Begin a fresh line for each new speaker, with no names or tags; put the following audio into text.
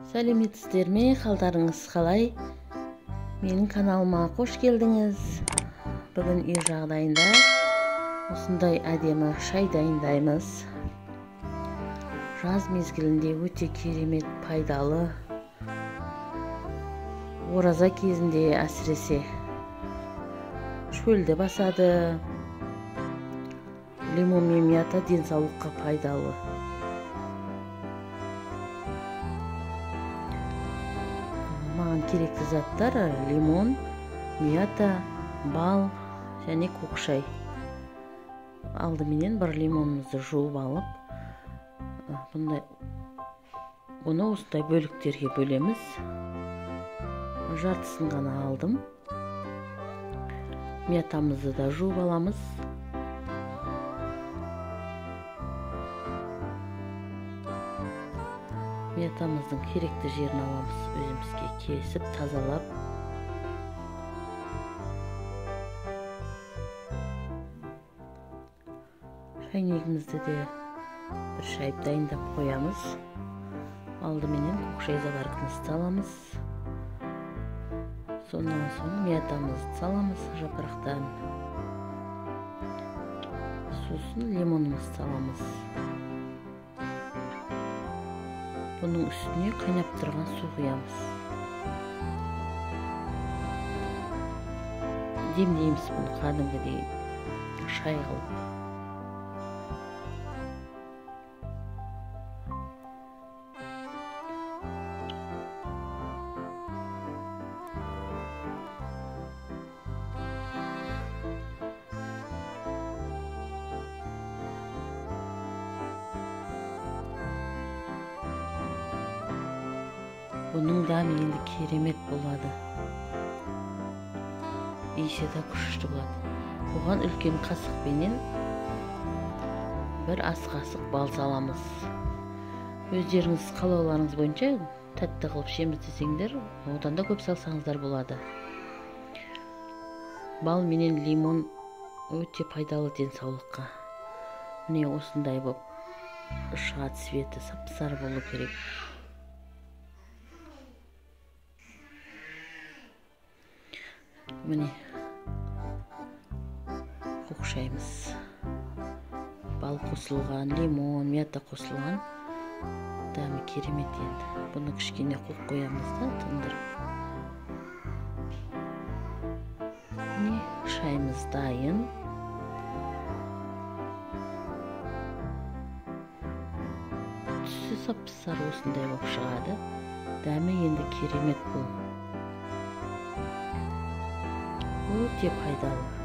Сәлеметсіздер ме, қалдарыңыз қалай? Менің каналыма қош келдіңіз. Бүгін үй жағдайында осындай әдемі шай дайындаймыз. Жаз мезгілінде өте керемет пайдалы. Ораза кезінде әсіресе шөлді басады. Лимон мен мята денсаулыққа пайдалы. Маған керекті заттар лимон, мята, бал және көк шай. Алдыменен бір лимонымызды жуып алып, бұны осындай бөліктерге бөлеміз. Жартысын ғана алдым. Мятамызды да жуып аламыз. Мятамыздың керекті жерін аламыз, өзімізге кесіп, тазалап. Шайнегімізді де бір шайып дайындап қоямыз. Алдыменен көк шай заваркамызды саламыз. Сонан соң мятамызды саламыз жапырақтарын. Сосын лимонымызды саламыз. Бұның үстіне қайнап тұрған су құямыз. Демдейміз бұны кәдімгідей шай қылып. Бұның дәмі енді керемет болады. Иісі де күшті болады. Оған үлкен қасықпенен бір ас қасық бал саламыз. Өздеріңіз қалауларыңыз бойынша тәтті қылып ішеміз десеңдер, одан да көп салсаңыздар болады. Бал менен лимон өте пайдалы денсаулыққа. Міне осындай болып шығады, цветі сап-сары болу керек. Міне көк шайымыз, бал қосылған, лимон, мята қосылған, дәмі керемет енді. Бұны кішкене қойып қоямыз да тындырып. Міне шайымыз дайын. Түсі сап-сары осындай болып шығады. Дәмі енді керемет бұл. Өте пайдалы.